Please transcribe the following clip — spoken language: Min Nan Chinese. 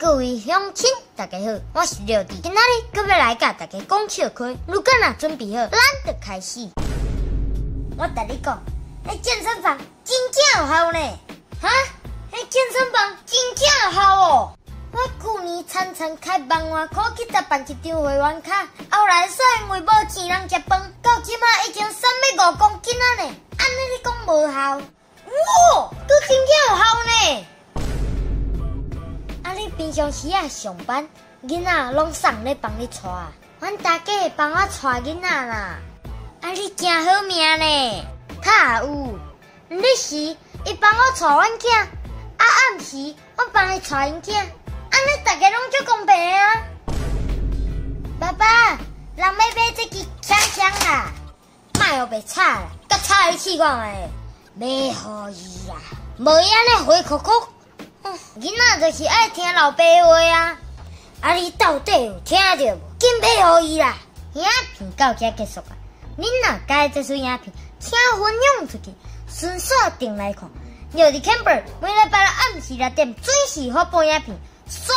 各位鄉親，大家好，我是廖弟，今仔日閣欲來佮大家講笑話。如果若準備好，咱就開始。我共你講，彼健身房真正有效呢！哈？彼健身房真正有效哦！我舊年慘慘開萬外箍去台辦一張會員卡，後來煞因為無錢通食飯，到這馬已經瘦欲5公斤仔呢。按呢你講無效？哇，閣真正有效呢！啊，你平常時仔上班，囡仔攏啥人咧幫你帶？阮大家會幫我帶囡仔啦。啊，你誠好命呢，他也有。日時伊幫我帶阮囝，啊暗時我幫伊帶𪜶囝，按呢大家攏足公平啊。爸爸，人欲買這支槍槍啦，莫予白插啦，閣插你試看覓，買予伊啦，無伊按呢回哭哭。囡仔就是愛聽老爸話啊！啊，你到底有聽著無？緊買予伊啦！影片到這結束啊！恁若佮意這齣影片，請分享出去，順紲轉來看。尿佇 Camper 每禮拜六暗時6點準時發布影片，煞。